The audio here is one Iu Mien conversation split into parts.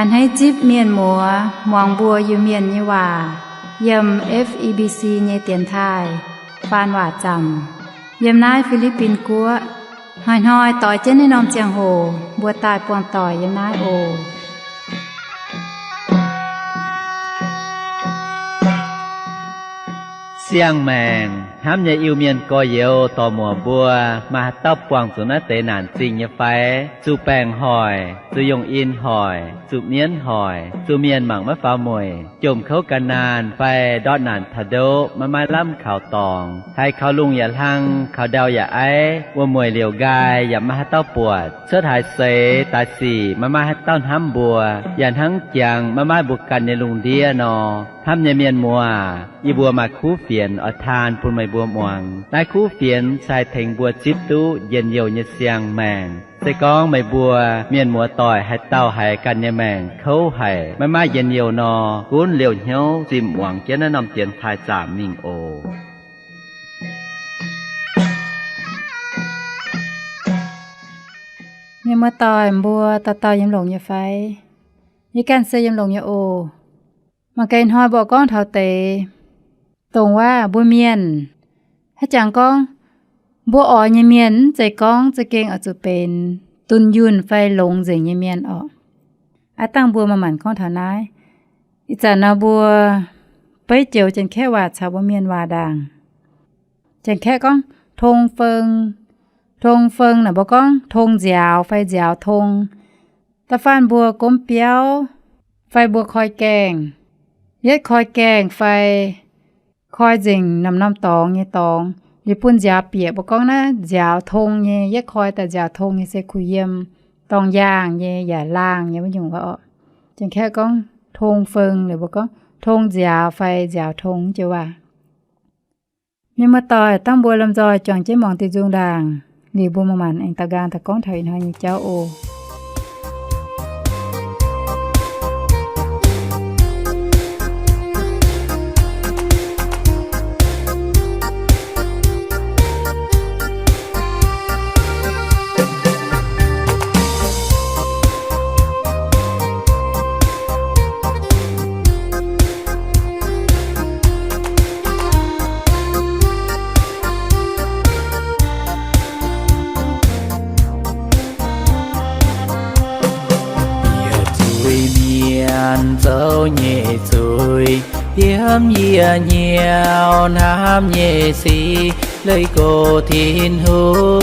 A'hneiv zipv mienh muoz muangx mbuo Iu-Mienh nyei waac yiem F E B C nyei dienx taaih faan waac zaamc yiem naaiv Fi^li^bin Guoqv. Hnoi-hnoi doix jienv naaiv norm ziangh hoc mbuo daaih buangh doic yiem naaiv oc. Siang-maengc hnamv nyei Iu-Mienh gorx-youz dorc-muoc mbuo, maaih haaix dauh buangh zuqc naaiv deix naanc zingh nyei fai? Zuqc baengc hoic, zuqc yungh in hoic, zuqc mienv hoic, zuqc mienh mangc maiv faaux mueic, jomc kouv gan naanh fai ndortv naanc taux ndoqv maiv maaih lamh kaux dorngx, haiz kaux lungh yaac hlang, kaux ndau yaac aiv, wuom-mueic liouc nqaai yaac maiv maaih haaix dauh buatc, cuotv haaix seix daaih sic maiv maaih haaix dauh hnamv mbuo, yaac hnangv jangx maiv maaih mbuo ganh nyei lungh ndiev nor. Hnamv nyei mienh muoz, yie mbuo maaih kuv fienx oix taan bun meih mbuo muangx. Naaiv kuv fienx se haih tengx mbuo zipv duqv njien-youh nyei siang-maengc. Se gorngv meih mbuo mienh muoz doic haaix dauh haiz ganh nyei maengc kouv haic, maiv maaih njien-youh nor, gunv liouh hnyouv zimh muangx jienv naaiv norm dienx taaih zaamc mingh oc. Mienh muoz doic mbuo dauh dauh yiem longx nyei fai? Yie ganh se yiem longx nyei oc. Mangc gaax ih hnoi mbuo gorngv taux deix dongh waac mbuo mienh, haaix jangx gorngv mbuo oix nyei mienh mv zeiz gorngv za'gengh oix zuqc benx dunh yunh fai longx nzengc nyei mienh orqc. Aav dangh mbuo maaih maanc gorngv taux naaiv. Ih zanc nor mbuo beiv joux Janx-Kaeqv waac caux mbuo mienh waac ndaangc. Janx-Kaeqv gorngv tong feng. Tong feng naaic mbuo gorngv tong nziaaux fai nziaaux tong. Da'faanh mbuo gomv biauv fai mbuo koi gaengh, yietv koi gaengh fai koi nzengc norm-norm dorngx nyei dorngx, liuz bun nziaaux bieqc mbuo gorngv naaiv nziaaux tong nyei, yietv koi daaih nziaaux tong nyei se kuh yiem, dorngx yaangh nyei yaac laangh nyei wuov nyungc orqc. Janx-Kaeqv gorngv tong feng, liuz mbuo gorngv tong nziaaux fai nziaaux tong joux waac. Mienh muoz-doic, dangh mbuo lomh nzoih juangc jienv muangx diuh nzung ndaangc, liuz mbuo maaih maanc aengx daux nqaang daaih gorngv taux ih hnoi nyei jauv oc. Yie zuiz-mienh zoux nyei zuiz, yiem yie hnyouv hnamv nyei sic, leih gox Tin-Hungh.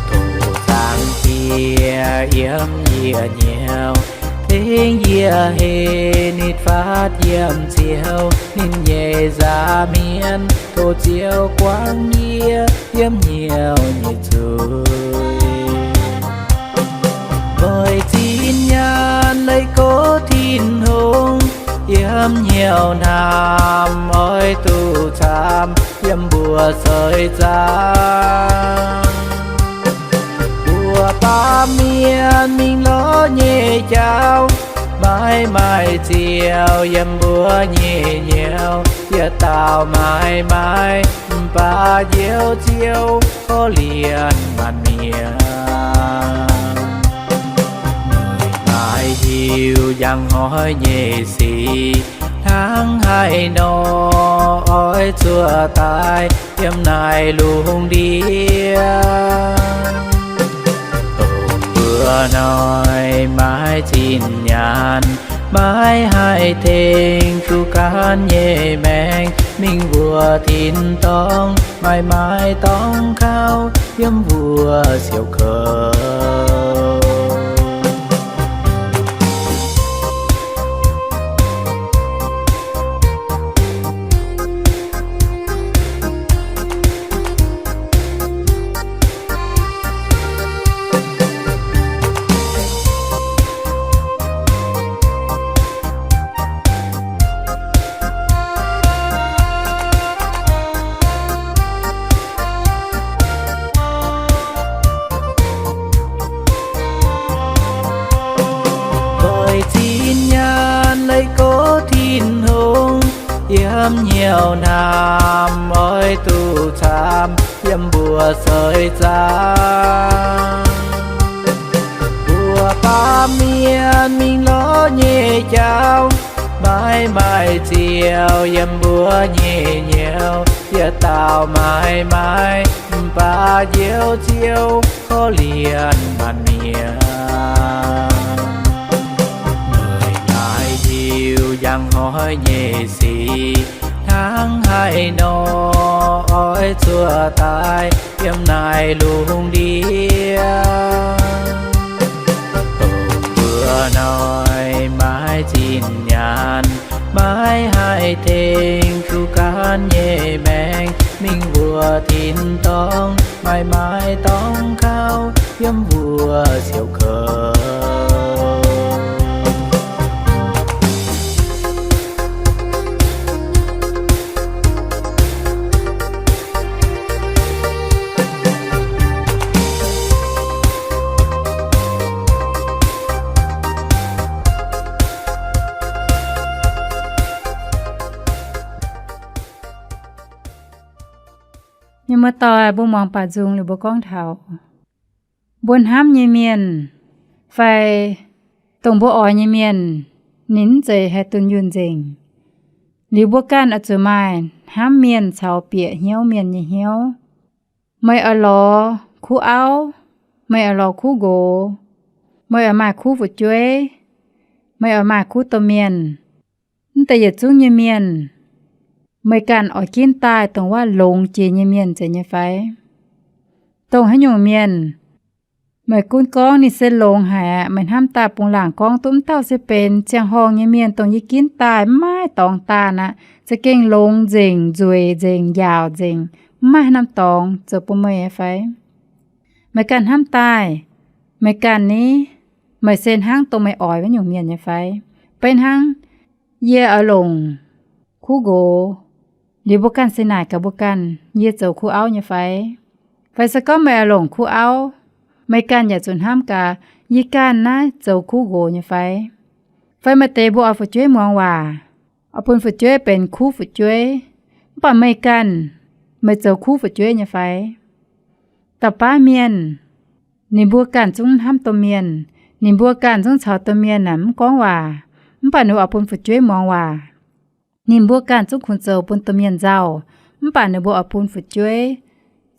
Tov Zaangc Diex yiem yie hnyouv, tengx yie heh nitv faatv yiem Ziouv ninh nyei nza'hmien. Tov Ziouv guangc yie yiem hnyouv nyei zuiz. Mueiz zinh nyaanh leih gox Tin-Hungh, yiem hnyouv hnamv oix duqv camv yiem mbuo seix zaangc. Mbuo baamh mienh mingh lorz nyei jauv, maiv maaih Ziouv yiem mbuo nyei hnyouv. Yietc dauh maiv maaih, mv baac Njoux Ziouv korv-lienh maanc mienh. Meih maaih hiuv njang hnoi nyei sic, hnangv haaix nor oix zuqc daaih yiem naaiv lungh ndiev. Dongh mbuo hnoi maiv zinh nyaanh, maiv haih tengx duqv gaanv nyei maengc mingh wuov tin-dorngh, maiv maaih dorngx kaux yiem wuov siouc kouv. Mueiz zinh nyaanh leih gox Tin-Hungh, yiem hnyouv hnamv oix duqv camv yiem mbuo seix zaangc. Mbuo baamh nyei jauv, maiv maaih ziouc yiem mbuo nyei hnyouv. Yietc dauh maiv maaih, mv baac Njoux Ziouv korv-lienh maanc mienh. Meih naaic hiuv njang hnoi nyei sic, hnangv haaix nor oix zuqc daaih yiem naaiv lungh ndiev. Dongh mbuo hnoi maiv zinh nyaanh, maiv haih tengx duqv gaanv nyei maengc mingh wuov tin-dorngh, maiv maaih dorngx kaux yiem wuov siouc kouv. Mienh muoz-doic, mbuo muangx baac nzung liuz mbuo gorngv taux mbuo hnamv nyei mienh fai dongh mbuo oix nyei mienh, ninh mv zeiz haih dunh yunh nzengc. Liuz mbuo ganh oix zuqc maaih hnamv mienh caux bieqc hnyouv mienh nyei hnyouv. Meih oix lorz kuv auv, meih oix lorz kuv nqox, meih oix maaih kuv fu'jueiv, meih oix maaih kuv domh mienh, mv deix yietc zungv nyei mienh, meih ganh oix ginv daaih dongh wuov longx jiex nyei mienh zeiz nyei fai? Dongh haaix nyungc mienh meih gunv gorngv ninh se longx haic aqv, meih hnamv daaih bungx laangc gorngv duqv mv dauh se benx ziangh horngh nyei mienh dongh yie ginv daaih mv maaih dorngx daanh aqv, za'gengh longx nzengc, nzueic nzengc, njaaux nzengc, mv maaih haaix norm dorngx zoux bun meih nyei fai? Meih ganh hnamv daaih, meih ganh ni, meih se hnangv dongh meih oix wuov nyungc mienh nyei fai? Beiv hnangv yie oix longc kuv nqox, liuz mbuo ganh se naaic gaax mbuo ganh, yie zoux kuv auv nyei fai? Fai se gorngv meih oix longc kuv auv, meih ganh yaac zuqc hnamv gaax, yie ganh naaiv zoux kuv nqox nyei fai? Fai maaih deix mbuo oix fu'jueiv muangx waac, oix bun fu'jueiv benx kuv fu'jueiv, mv baac meih ganh, meih zoux kuv fu'jueiv nyei fai? Dauh baav mienh, ninh mbuo ganh zungv hnamv domh mienh, ninh mbuo ganh zungv caux domh mienh naaic mv gorngv waac, mv baac ninh mbuo oix bun fu'jueiv muangx waac. Ninh mbuo ganh zungv kungx zoux bun domh mienh nzauh, mv baac ninh mbuo oix bun fu'jueiv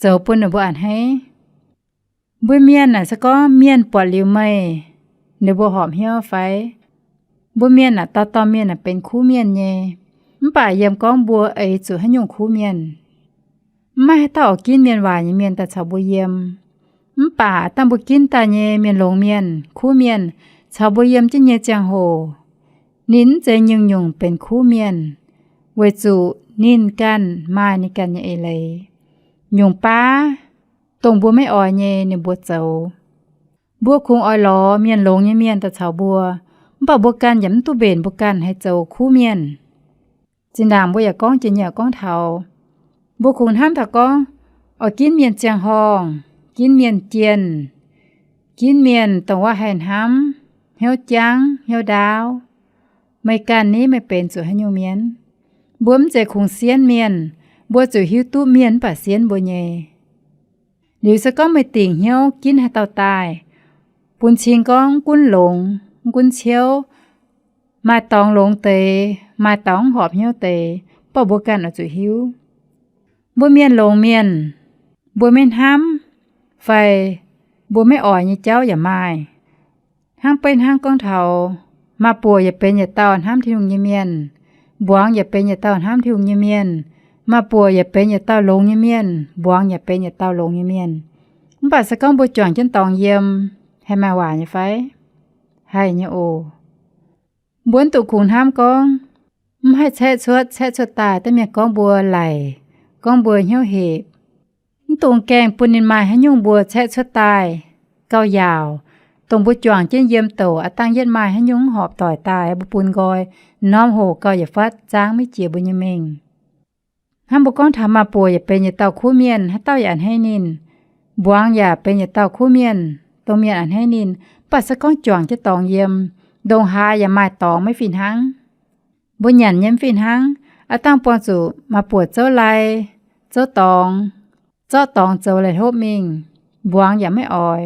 zoux bun ninh mbuo a'hneiv. Mbuo mienh naaic se gorngv mienh buatc liuz meih, ninh mbuo horpc hnyouv fai? Mbuo mienh naaic dauh dauh mienh naaic benx kuv mienh nyei, mv baac yiem gorngv mbuo eix zuqc haaix nyungc kuv mienh. Mv maaih haaix dauh oix ginv mienh waaic nyei mienh daaih caux mbuo yiem. Mv baac dangh mbuo ginv daaih nyei mienh longx mienh, kuv mienh, caux mbuo yiem jienv nyei ziangh hoc, ninh mv zeiz nyungc-nyungc benx kuv mienh, weic zuqc ninh ganh maaih ninh ganh nyei eix leiz. Nyungc baav, dongh mbuo maiv oix nyei, ninh mbuo zoux. Mbuo kungx oix lorz mienh longx nyei mienh daaih caux mbuo, mv baac mbuo ganh yaac mv duqv mbenc mbuo ganh haih zoux kuv mienh. Zinh ndaangc mbuo yaac gorngv jiex nyei gorngv taux, mbuo kungx hnamv taux gorngv oix ginv mienh ziangh horngh, ginv mienh jienh, ginv mienh dongh wuov haih hnamv, hnyouv jangv, hnyouv ndaauv. Meih ganh ni meih benx zuqc haaix nyungc mienh? Mbuo mv zeiz kungx sienv mienh, mbuo zuqc hiuv duqv mienh mv baac sienv mbuo nyei. Liuz se gorngv meih dingc hnyouv ginv haaix dauh daaih, bun cing gorngv mv gunv longx, mv gunv ciouv, maaih dorngx longx deix, maaih dorngx mv horpc hnyouv deix, mv baac mbuo ganh oix zuqc hiuv. Mbuo mienh longx mienh, mbuo maiv hnamv fai mbuo maiv oix nyei jauv yaac maaih. Hnangv beiv hnangv gorngv taux, maa-buoc yaac benx yietc dauh hnamv Tin-Hungh nyei mienh, mbuangz yaac benx yietc dauh hnamv Tin-Hungh nyei mienh. Maa-buoc yaac benx yietc dauh longx nyei mienh, mbuangz yaac benx yietc dauh longx nyei mienh. Mv baac se gorngv mbuo juangc jienv dorngx yiem, haih maaih waac nyei fai? Haih nyei oc. Mbuo mv dungx kungx hnamv gorngv mv haih caeqv cuotv, caeqv cuotv daaih da'mienh gorngv mbuo laic, gorngv mbuo hnyouv hepc. Mv dungx gaengh bun ninh maaih haaix nyungc mbuo caeqv cuotv daaih gauh yaauc, dongh mbuo juangc jienv yiem douc aav dangh yietv maaih haaix nyungc mv horpc doic daaih, mbuo bun nqoi, norm hoc gauh yietc fatv zaangv maiv jiex mbuo nyei mengh. Hnamv mbuo gorngv taux maa-buoc yaac benx yietc dauh kuv mienh, haaix dauh yaac a'hneiv ninh. Mbuangz yaac benx yietc dauh kuv mienh, dongh mienh a'hneiv ninh. Mv baac se gorngv juangc jienv dorngx yiem, ndongc haaix yaac maaih dorngx maiv fih hnangv. Mbuo nyanc nyei mv fih hnangv, aav dangh buangh zuqc maa-buoc zouv lai, zouv dorngx, zorqv dorngx zoux lai hlopv mingh, mbuangz yaac maiv oix.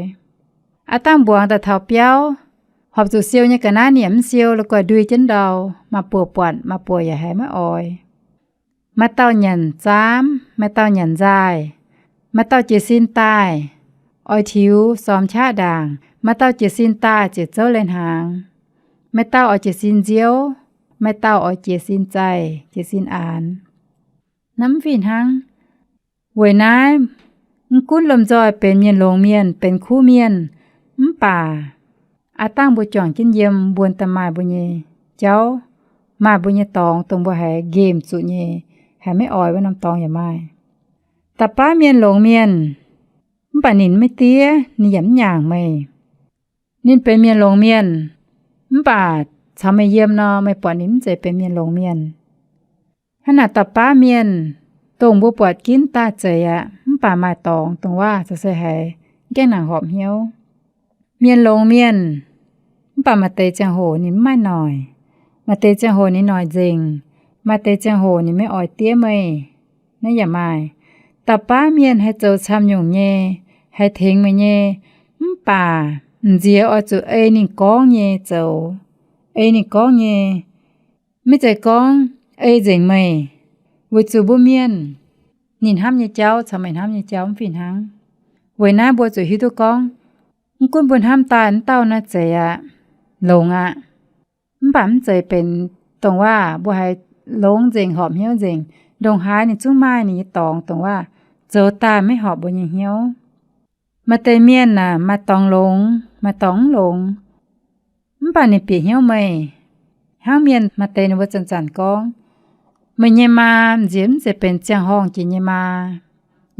Aav dangh mbuangz daaih taux biauv, Horpc zuqc siou nyei ga'naaiv niec mv siou, la'guaih ndui jienv ndau, maaih buoz buatc, maaih buoz yaac haiz maiv oix. Maaih dauh nyanc zaamv, maaih dauh nyanc nzaaih, maaih dauh jiez sin daaih, oix tiux sormx qaqv ndaangc, maaih dauh jiez sin daaih ziouc zouv leiz-hnaangx, maaih dauh oix jiez sin nziouv, maaih dauh oix jiez sin zaih, jiez sin aanx. Naaiv mv fih hnangv. Weic naaiv, mv gunv lomh nzoih benx mienh longx mienh, benx kuv mienh, mv baac aav dangh mbuo juangc jienv yiem, mbuo daaih maaih mbuo nyei jauv, maaih mbuo nyei dorngx dongh mbuo haiz nqemh zuqc nyei, haiz maiv oix wuov norm dorngx yaac maaih. Da'baav mienh longx mienh, mv baac ninh maiv diev, ninh yaac mv nyaangc meih. Ninh benx mienh longx mienh, mv baac caux meih yiem nor, meih buatc ninh mv zeiz benx mienh longx mienh. Hnangv naaic da'baav mienh, dongh mbuo buatc ginv daaih zeiz aqv, mv baac maaih dorngx dongh waac caux se haiz gaengh nangc horpc hnyouv. Mienh longx mienh, mv baac maaih deix ziangh hoc ninh mv maaih noic, maaih deix ziangh hoc ninh noic nzengc, maaih deix ziangh hoc ninh maiv oix diev meih. Naaiv yaac maaih. Da'baav mienh haih zoux camv nyungc nyei, haih tengx meih nyei, mv baac m'nziex oix zuqc ei ninh gorngv nyei zoux, ei ninh gorngv nyei. Maiv zeiz gorngv ei nzengc meih, weic zuqc mbuo mienh, ninh hnamv nyei jauv caux meih hnamv nyei jauv mv fih hnangv. Weic naaiv mbuo zuqc hiuv duqv gorngv, mv gunv mbuo hnamv daaih wuov dauh naaiv zeiz aqv, longx aqv, mv baac mv zeiz benx dongh waac mbuo haiz longx nzengc, horpc hnyouv nzengc. Ndongc haaix ninh zungv maaih ninh nyei dorngx dongh waac zoux daaih maiv horpc mbuo nyei hnyouv. Maaih deix mienh aah, maaih dorngx longx, maaih dorngx mv longx, mv baac ninh bieqc hnyouv meih. Hnangv mienh maaih deix ninh mbuo zanc-zanc gorngv, meih nyei maa m'nziex mv zeiz benx ziangh horngh jiex nyei maa,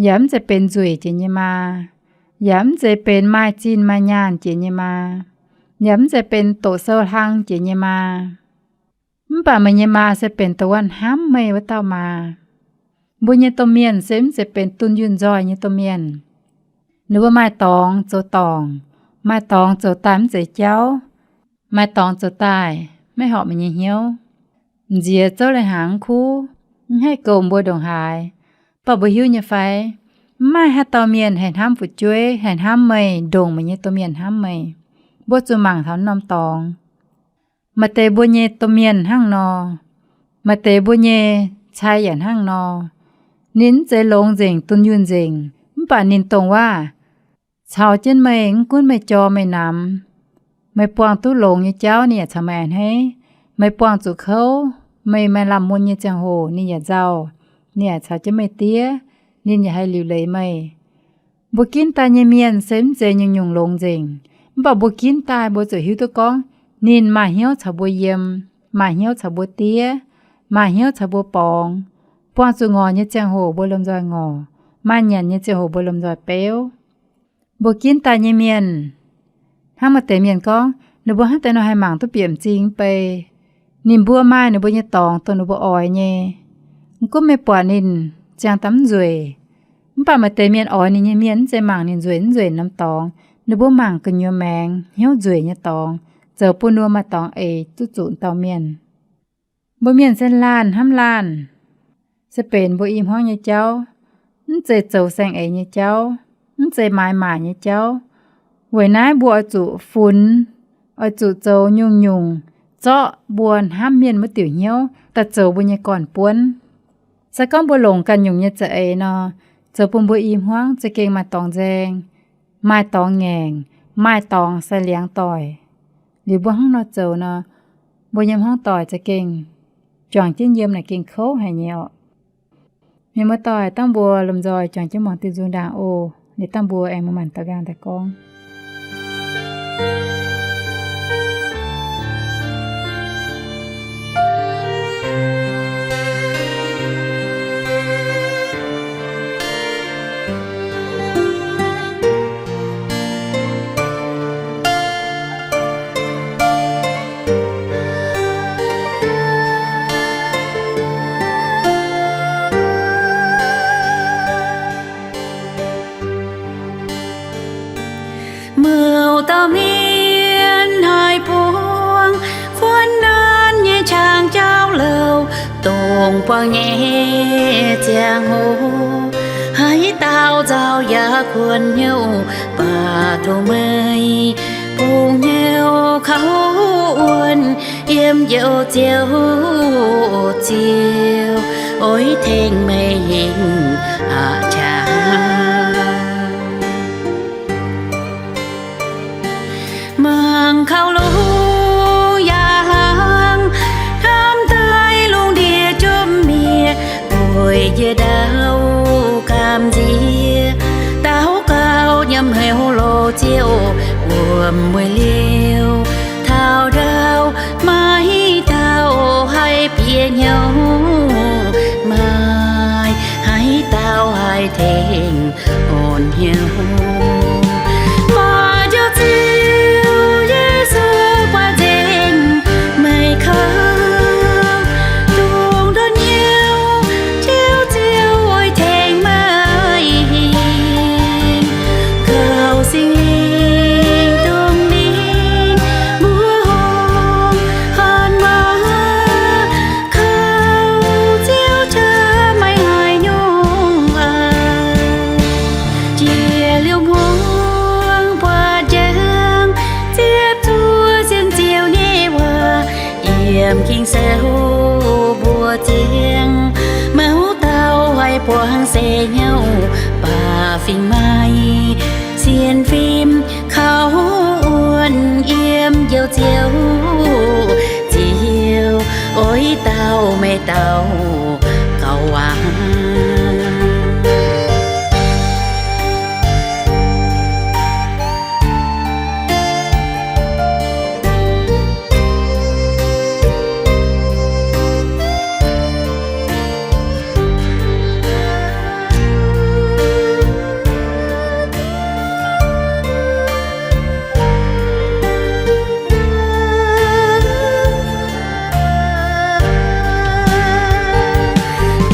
yaac mv zeiz benx nzueic jiex nyei maa, yaac mv zeiz benx maaih zinh maaih nyaanh jiex nyei maa, yaac mv zeiz benx doqc sou hlang jiex nyei maa. Mv baac meih nyei maa se benx dongh wuov hnamv meih wuov dauh maa. Mbuo nyei domh mienh se mv zeiz benx dunh yunh nzoih nyei domh mienh. Ninh mbuo maaih dorngx zoux dorngc, maaih dorngx zoux daaih mv zeiz jauv, maaih dorngx zoux daaih maiv horpc meih nyei hnyouv. M'nziex zouv leiz-hnaangx mv kuv, mv haih goux mbuo ndongc haaix. Mv baac mbuo hiuv nyei fai, mv maaih haaix dauh mienh haih hnamv fu'jueiv, haih hnamv meih ndongc meih nyei domh mienh hnamv meih. Mbuo zuqc mangc taux norm dorngx. Maaih deix mbuo nyei domh mienh hnangv nor, maaih deix mbuo nyei cai yaac hnangv nor. Ninh mv zeiz longx nzengc, dunh yunh nzengc, mv baac ninh dongh waac caux jienv meih, mv gunv meih jor meih namx, meih buangh duqv longx nyei jauv, ninh yaac caux meih a'hneiv. Meih buangh zuqc kouv, meih maaih lamh mun nyei ziangh hoc, ninh yaac nzauh, ninh yaac caux jienv meih diev, ninh yaac haih liuc leiz meih. Mbuo ginv daaih nyei mienh se mv zeiz nyungc-nyungc longx nzengc, mv baac mbuo ginv daaih mbuo zuqc hiuv duqv gorngv, ninh maaih hnyouv caux mbuo yiem, maaih hnyouv caux mbuo diev, maaih hnyouv caux mbuo borngz. Buangh zuqc ngorc nyei ziangh hoc mbuo lomh nzoih ngorc, maaih nyanc nyei ziangh hoc mbuo lomh nzoih beuv. Mbuo ginv daaih nyei mienh, hnangv maaih deix mienh gorngv, ninh mbuo hnangv deix nor haih mangc duqv bieqc m'zing mv bei. Ninh mbuo maaih ninh mbuo nyei dorngx dongh ninh mbuo oix nyei. Mv gunv meih buatc ninh ziangh daaih mv nzueic, mv baac maaih deix mienh oix ninh nyei mienh mv zeiz mangc ninh nzueic mv nzueic norm dorngx. Ninh mbuo mangc gu'nyuoz maengx hnyouv nzueic nyei dorngx, zoux bun ninh mbuo maaih dorngx eix duqv zuqc dauh mienh. Mbuo mienh se laanh hnamv laanh, se benx mbuo i hmuangv nyei jauv, mv zeiz zoux saeng-eix nyei jauv, mv zeiz maaiz maaic nyei jauv. Weic naaiv mbuo oix zuqc funx, oix zuqc zoux nyungc-nyungc zorqv mbuo hnamv mienh wuov diuc hnyouv daaih zoux mbuo nyei gorn-buonv. Se gorngv mbuo longc ganh nyungc nyei za'eix nor, zoux bun mbuo i hmuangv za'gengh maaih dorngx nzaeng, maaih dorngx ngaengc, maaih dorngx sai liangx doic. Liuz mbuo hnangv nor zoux nor, mbuo nyei hmuangv doic za'gengh juangc jienv yiem naaic gengh kouv haic nyei orqc. Mienh muoz-doic, dangh mbuo lomh nzoih juangc jienv muangx diuh nzung ndaangc oc. Liuz dangh mbuo aengx muangx maanc daux nqaang daaih gorngv. Mouc dauh mienh haiz buangh fuonv naanv nyei qangx jauv louc, dongh buangh nyei ziangh hoc, haaix dauh nzauh yaac kuonx hnyouv, baac tov meih bungx hnyouv Wuov wuonh yiem njoux Ziouv, Ziouv oix tengx meih hingh aqc qaqv. Mangc kaux lungh yaac hlang, hnamv daaih lungh ndiev jomc miev, bueix njiec ndau gamh nziex. Daux gaux nyiemc heuc loz Ziouv, wuom-mueiz liouh taux ndau, maaih dauh haih bieqc hnyouv, maaih haaix dauh haih tengx orn hnyouv. Buatc njoux Ziouv Yesu buatc nzengc meih kouv, dongh ndortv hnyouv Ziouv, Ziouv oix tengx meih hingh. Kaux Singx Lingh dongh lingh mbuo hungh horn waac, kaux Ziouv qaqv maiv haiz nyungc aqv. Njiec liuz hmuangx buatc njang, ziepc zuoqv sienx Ziouv nyei waac, yiem Ging-Sou mbuox ziangx, maiv dauh haih buangv seix hnyouv, baac fingx maaih sienx fim kaux wuonh yiem njoux Ziouv. Ziouv oix dauh meih dauh gauh waac.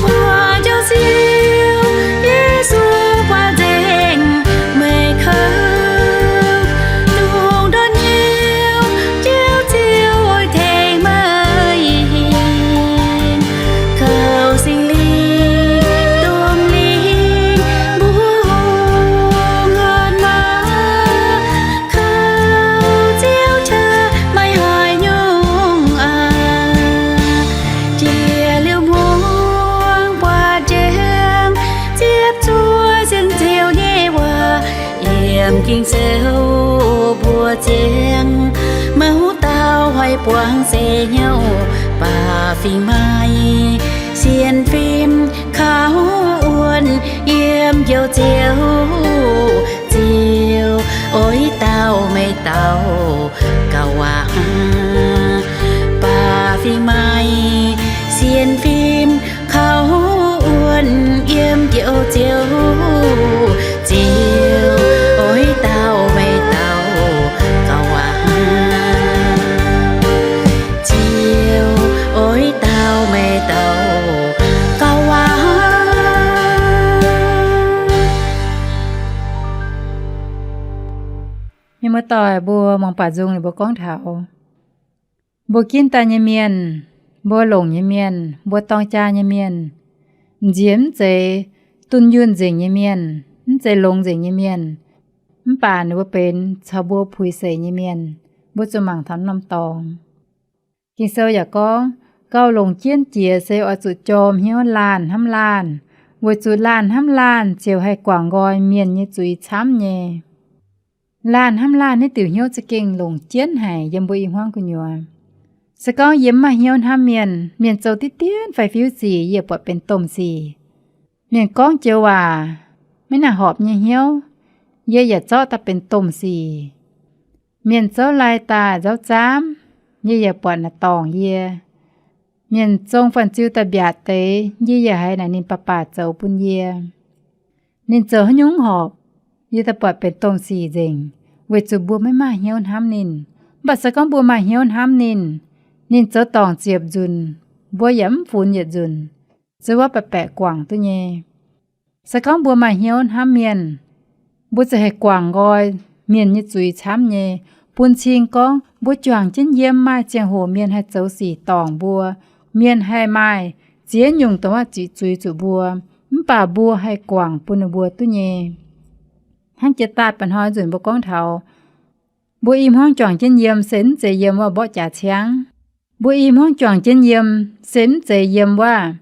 Buatc njoux Ziouv Yesu buatc nzengc meih kouv, dongh ndortv hnyouv Ziouv, Ziouv oix tengx meih hingh. Kaux Singx Lingh dongh lingh mbuo hungh horn waac, kaux Ziouv qaqv maiv haiz nyungc aqv. Njiec liuz hmuangx buatc njang, ziepc zuoqv sienx Ziouv nyei waac, yiem Ging-Sou mbuox ziangx, maiv dauh haih buangv seix hnyouv, baac fingx maaih sienx fim kaux wuonh yiem njoux Ziouv. Ziouv oix dauh meih dauh gauh waac, baac fingx maaih sienx fim kaux wuonh yiem njoux Ziouv. Ziouv oix dauh meih dauh gauh waac, Ziouv oix dauh meih dauh gauh waac. Mienh muoz-doic mbuo, mangc baac nzung ninh mbuo gorngv taux mbuo ginv daaih nyei mienh, mbuo longc nyei mienh, mbuo dorng jaa nyei mienh, m'nziex mv zeiz dunh yunh nzengc nyei mienh, mv zeiz longx nzengc nyei mienh, mv baac ninh mbuo benx caux mbuo puix seix nyei mienh. Mbuo zuqc mangc taux norm dorngx. Ging-Sou yaac gorngv, gauh longc jienv jiex se oix zuqc jorm hnyouv laanh hnamv laanh, weic zuqc laanh hnamv laanh ziouc haih guangc nqoi mienh nyei zuiz camv nyei. Laanh hnamv laanh naaiv diuc hnyouv za'gengh longc jienv haic yiem mbuo i hmuangv gu'nyuoz. Se gorngv yie mv maaih hnyouv hnamv mienh, mienh zoux diqv dien fai fiuv sic yie buatc benx domh sic. Mienh gorngv joux waac maiv nangc horpc nyei hnyouv, yie yaac zorqv daaih benx domh sic. Mienh zouv lai daaih nzauv zaamv, yie yaac buatc naaic dorngc yie. Mienh zong fan-ziu daaih mbiaatc deix, yie yaac haiz naaic ninh baac baac zoux bun yie. Ninh zoux haaix nyungc horpc, yie daaih buatc benx domh sic nzengc, weic zuqc mbuo maiv maaih hnyouv hnamv ninh. Mv baac se gorngv mbuo maaih hnyouv hnamv ninh, ninh zoux dorngc ziepc nzunc, mbuo yaac mv funx yietc nzunc, se wuov baeqc baeqc guangc duqv nyei. Se gorngv mbuo maaih hnyouv hnamv mienh, mbuo ziouc haih guangc nqoi mienh nyei zuiz camv nyei, bun cing gorngv mbuo juangc jienv yiem maaih ziangh hoc mienh haih zoux sic dorngc mbuo, mienh haih maaih ziex nyungc dongh wuov zuiz zuiz zuqc mbuo, mv baac mbuo haih guangc bun ninh mbuo duqv nyei. Hnangv jiex daaih mba'hnoi nzunc mbuo gorngv taux Mbuo i hmuangv juangc jienv yiem se mv zeiz yiem wuov mborqv jaax ciangv. Mbuo i hmuangv juangc jienv yiem se mv zeiz yiem wuov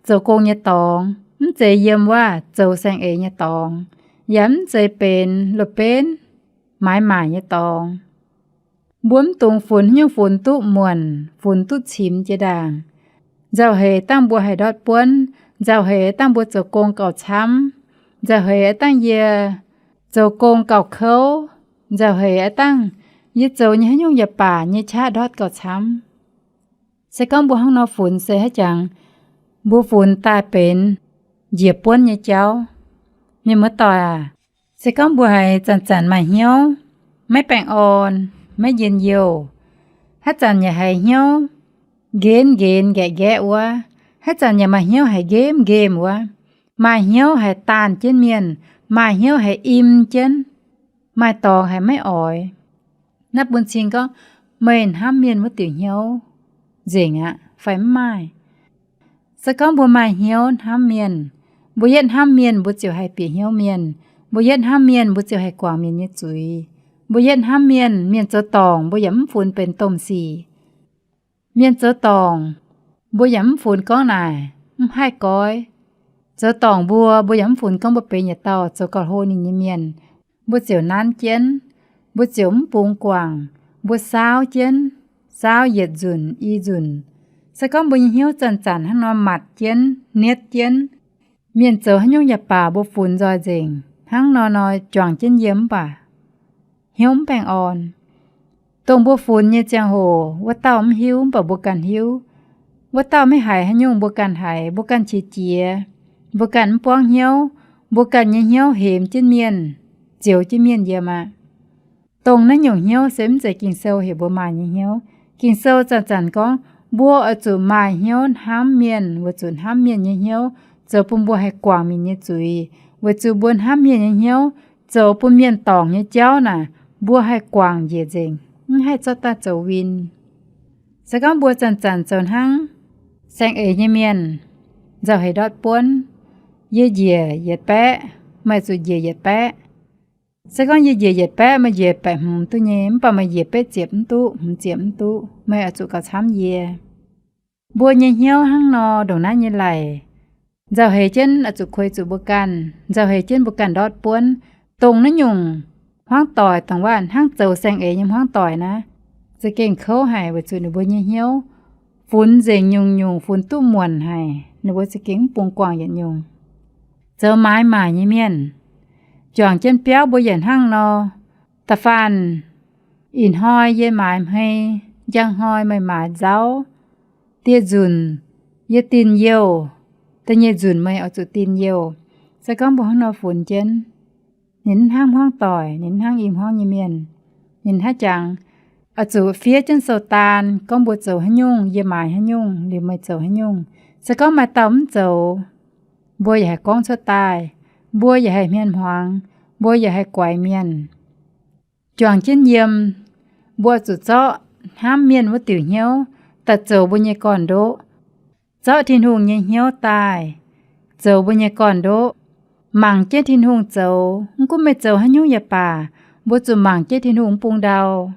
zoux gong nyei dorngx, mv zeiz yiem wuov zoux saeng-eix nyei dorngx, yaac mv zeiz benx loz-benv maaiz maaic nyei dorngx. Mbuo mv dungx funx haaix nyungc funx duqv muonc, funx duqv cimx jiex ndaangc. Nzauh heix dangh mbuo haih ndortv buonv, nzauh heix dangh mbuo zoux gong gauh camv, nzauh heix dangh yie zoux gong gauh kouv, nzauh heix dangh yie zoux nyei haaix nyungc yaac baac nyei qaqv ndortv gauh camv. Se gorngv mbuo hnangv nor funx se haaix jangx mbuo funx daaih benx njiec buonv nyei jauv. Mienh muoz-doic aac, se gorngv mbuo haiz zanc-zanc maaih hnyouv maiv baengh orn, maiv njien-youh, haaix zanc yaac haiz hnyouv nqenx nqenx nqaeqc nqaeqv wuov, haaix zanc yaac maaih hnyouv haiz nqemh nqemh wuov, maaih hnyouv haiz daanh jienv mienh, maaih hnyouv haiz im jienv, maaih dorngx haiz maiv oix. Naaiv bun cing gorngv meih hnamv mienh wuov diuc hnyouv nzengc aqv fai mv maaih? Se gorngv mbuo maaih hnyouv hnamv mienh, mbuo yietv hnamv mienh mbuo ziouc haih bieqc hnyouv mienh, mbuo yietv hnamv mienh mbuo ziouc haih guangc mienh nyei zuiz. Mbuo yietv hnamv mienh, mienh zoux dorngc mbuo yaac mv funx benx domh sic. Mienh zoux dorngc mbuo yaac mv funx gorngv naaic mv haih goiv. Zoux dorngc mbuo, mbuo yaac mv funx gorngv mbuo benx yietc dauh zoux gauh hlo ninh nyei mienh. Mbuo ziouc nanv jienv, mbuo ziouc mv bungx guangc, mbuo saauv jienv, saauv yietc nzunc i nzunc. Se gorngv mbuo nyei hnyouv zanc-zanc hnangv nor matc jienv, nietv jienv, mienh zoux haaix nyungc yaac baac mbuo funx nzoih nzengc, hnangv nor nor juangc jienv yiem mv baac hnyouv mv baengh orn. Dongh mbuo funx nyei ziangh hoc wuov dauh mv hiuv mv baac mbuo ganh hiuv, wuov dauh maiv haiz haaix nyungc mbuo ganh haiz, mbuo ganh qiex jiez, mbuo ganh mv buangv hnyouv, mbuo ganh nyei hnyouv hemx jienv mienh, zioux jienv mienh yiem aqv. Dongh naaiv nyungc hnyouv se mv zeiz Ging-Sou heuc mbuo maaih nyei hnyouv. Ging-Sou zanc-zanc gorngv mbuo oix zuqc maaih hnyouv hnamv mienh, weic zuqc hnamv mienh nyei hnyouv zoux bun mbuo haih guangc mienh nyei zuiz, weic zuqc mbuo hnamv mienh nyei hnyouv zoux bun mienh dorngc nyei jauv naaic mbuo haih guangc njiec nzengc, mv haih zorqv daaih zoux win. Se gorngv mbuo zanc-zanc zoux hnangv saeng-eix nyei mienh, nzauh heix ndortv buonv, yie njiec yietc baeqv, meih zuqc njiec yietc baeqv. Se gorngv yie njiec yietc baeqv, meih njiec baeqc hmz duqv nyei, mv baac meih njiec betv ziepc mv duqv, hmz ziepc mv duqv, meih oix zuqc gauh camv yie. Mbuo nyei hnyouv hnangv nor ndongc naaiv nyei laic, nzauh heix jienv oix zuqc kuei zuqc mbuo ganh, nzauh heix jienv mbuo ganh ndortv buonv. Dongh naaiv nyungc hmuangv doic, dongh waac hnangv zoux saeng-eix nyei hmuangv doic naaiv, za'gengh kouv haic weic zuqc ninh mbuo nyei hnyouv funx nzengc nyungc-nyungc, funx duqv muonc haic, ninh mbuo za'gengh mv bungx guangc yietc nyungc. Zoux maaiz maaic nyei mienh, juangc jienv biauv mbuo yaac hnangv nor. Da'faanh ih hnoi yie maaiz hmei, njang hnoi meih maaiz nzauv, dieh nzunc yie dinh youh, da'nyeic nzunc meih oix zuqc dinh youh. Se gorngv mbuo hnangv nor funx jienv, ninh mv hnangv hmuangv doic, ninh mv hnangv i hmuangv nyei mienh. Ninh hnangv jangx oix zuqc fiev jienv sou-daan gorngv mbuo zoux haaix nyungc, yie maaiz haaix nyungc, liuz meih zoux haaix nyungc. Se gorngv maaih dauh mv zoux, mbuo yaac haih gorngv cuotv daaih, mbuo yaac haih hmien hmuangx, mbuo yaac haih guaix mienh. Juangc jienv yiem, mbuo zuqc zorqv hnamv mienh wuov diuc hnyouv daaih zoux mbuo nyei gorn-ndoqv. Zorqv Tin-Hungh nyei hnyouv daaih zoux mbuo nyei gorn-ndoqv. Mangc jienv Tin-Hungh zoux. Mv gunv meih zoux haaix nyungc yaac baac, mbuo zuqc mangc jienv Tin-Hungh mv bung ndau.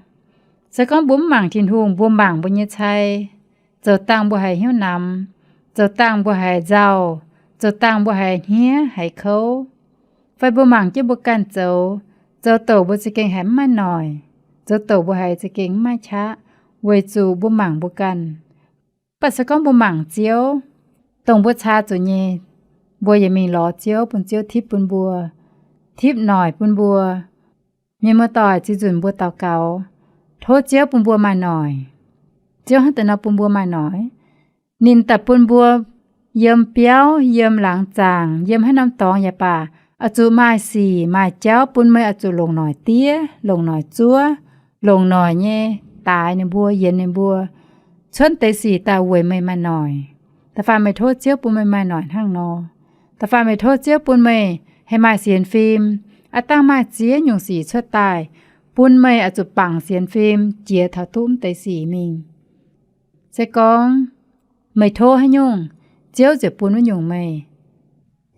Se gorngv mbuo mv mangc Tin-Hungh, mbuo mangc mbuo nyei cai, zoux dangh mbuo haiz hnyouv namx, zoux dangh mbuo haiz nzauh, zoux dangh mbuo haiz hniev haiz kouv, fai mbuo mangc jienv mbuo ganh zoux, zoux douc mbuo za'gengh haiz mv maaih noic, zoux douc mbuo haiz za'gengh mv maaih qaqv, weic zuqc mbuo mangc mbuo ganh. Mv baac se gorngv mbuo mangc Ziouv, dongh mbuo caa zuqc nyei, mbuo yaac mingh lorz Ziouv bun Ziouv tipv bun mbuo, tipv noic bun mbuo. Mienh muoz-doic, ziex nzunc mbuo daux gaux, tov Ziouv bun mbuo maaih noic. Ziouv hnangv deix nor bun mbuo maaih noic. Ninh daaih bun mbuo yiem biauv, yiem laangz zaangc, yiem haaix norm dorngx yaac baac, oix zuqc maaih sic maaih jauv bun meih oix zuqc longc noic diev, longc noic zuov, longc noic nyei daaix ninh mbuo, yienz ninh mbuo, cuotv deix sic daaih weic meih maaih noic. Da'faanh meih tov Ziouv bun meih maaih noic hnangv nor. Da'faanh meih tov Ziouv bun meih haih maaih sienx fim, aav dangh maaih ziex nyungc sic cuotv daaih, bun meih oix zuqc bangc sienx fim jiex taux duqv mv deix sic mingh. Se gorngv meih tov haaix nyungc, Ziouv ziouc bun wuov nyungc meih.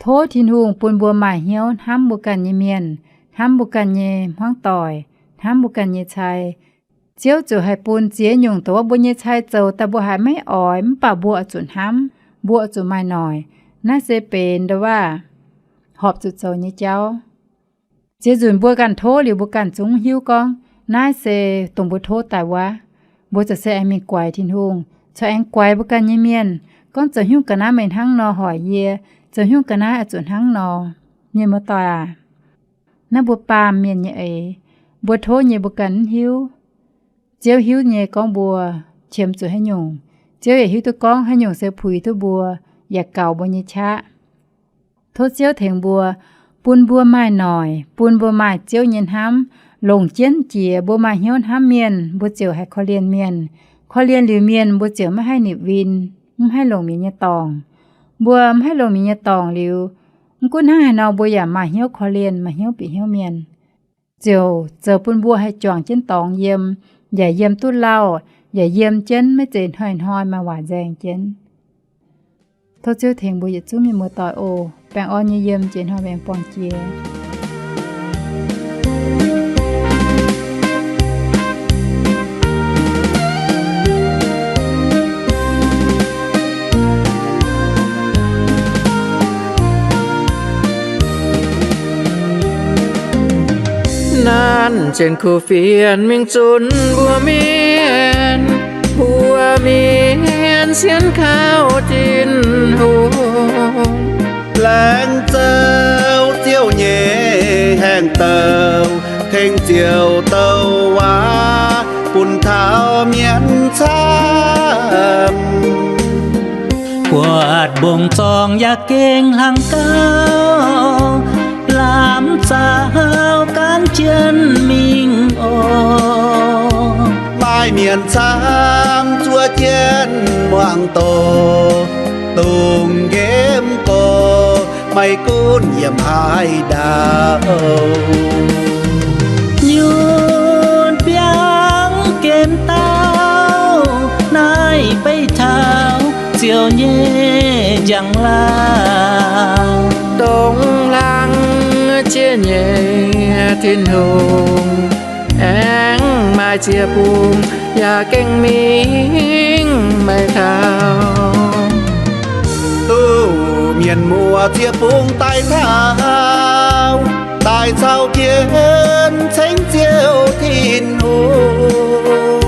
Tov Tin-Hungh bun mbuo maaih hnyouv hnamv mbuo ganh nyei mienh, hnamv mbuo ganh nyei hmuangv doic, hnamv mbuo ganh nyei cai. Ziouv ziouc haih bun ziex nyungc dongh wuov mbuo nyei cai zoux daaih mbuo haiz maiv oix, mv baac mbuo oix zuqc hnamv, mbuo oix zuqc maaih noic. Naaiv se benx ndongc-waav horpc zuqc zoux nyei jauv. Ziex nzunc mbuo ganh tov liuz mbuo ganh zungv hiuv gorngv naaiv se dongh mbuo tov daaih wuov. Mbuo ziouc se aengx mingh guaix Tin-Hungh, caux aengx guaix mbuo ganh nyei mienh, gorngv zoux nyungc ga'naaiv meih hnangv nor hoic yie, zoux nyungc ga'naaiv oix zuqc hnangv nor. Mienh muoz-doic aac, naaiv mbuo baamh mienh nyei eix, mbuo tov nyei mbuo ganh mv hiuv. Ziouv hiuv nyei gorngv mbuo qiemx zuqc haaix nyungc. Ziouv yaac hiuv duqv gorngv haaix nyungc se puix duqv mbuo, yaac gaux mbuo nyei qaqv. Tov Ziouv tengx mbuo, bun mbuo maaih noic, bun mbuo maaih Ziouv nyei hnamv, longc jienv jiex mbuo maaih hnyouv hnamv mienh, mbuo ziouc haih korv-lienh mienh. Korv-lienh liuz mienh, mbuo ziouc maiv haih nipc win, mv haih longc mienh nyei dorngc. Mbuo mv haih longc mienh nyei dorngc liuz, mv gunv hnangv haaix nor mbuo yaac maaih hnyouv korv-lienh, maaih hnyouv bieqc hnyouv mienh. Ziouc zoux bun mbuo haih juangc jienv dorngx yiem, yaac yiem duqv lauh, yaac yiem jienv maiv zeiz hnoi-hnoi maaih waac nzaeng jienv. Tov Ziouv tengx mbuo yietc zungv mienh muoz-doic oc. Baengh orn nyei yiem jiex hnoi mbuo aengx buangh jiex. Naaiv jienv kuv fienx mingh zunc mbuo mienh, mbuo mienh sienx kaux Tin-Hungh. Laengz zouv Ziouv nyei haengh douc, tengx Ziouv douc waac bun taux mienh camv. Buatc mbong zorng yaac gengh hlang gau, lamh zaux gaanv jienv mingh oc. Maaih mienh camv zuov jienv muangx doqc, dongh nqemh gorx maiv gunv yiem haaix ndau. Nyutc biangv gemh dauh naaiv beiv taux Ziouv nyei njang-laangc. Dongh hlang jiex nyei Tin-Hungh, aengx maaih ziec bung yaac gengh mingh maiv taux. Duqv mienh muoz ziec bung daaih taux, daaih caux jienv cengx Ziouv Tin-Hungh.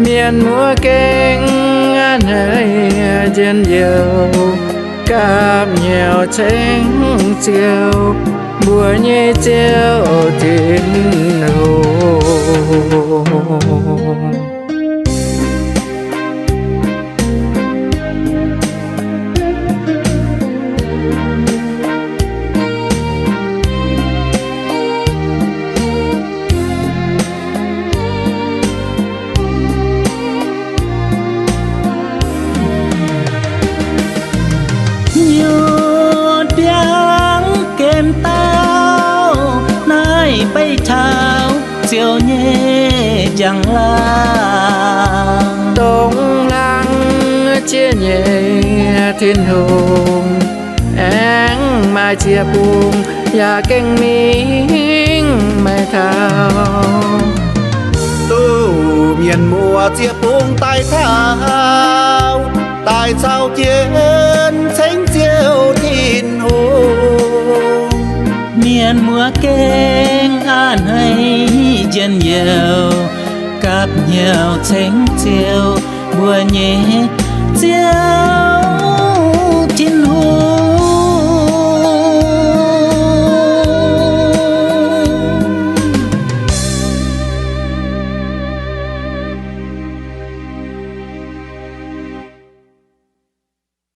Mienh muoz gengh a'hneiv njien-youh, gapv hnyouv cengx Ziouv, mbuo nyei Ziouv Tin-Hungh. Nyutc biangv gemh dauh naaiv beiv taux Ziouv nyei njang-laangc. Dongh hlang jiex nyei Tin-Hungh, aengx maaih ziec bung yaac gengh mingh maiv taux. Duqv mienh muoz ziec bung daaih taux, daaih caux jienv cengx Ziouv Tin-Hungh. Mienh muoz gengh a'hneiv njien-youh, gapv hnyouv cengx Ziouv, mbuo nyei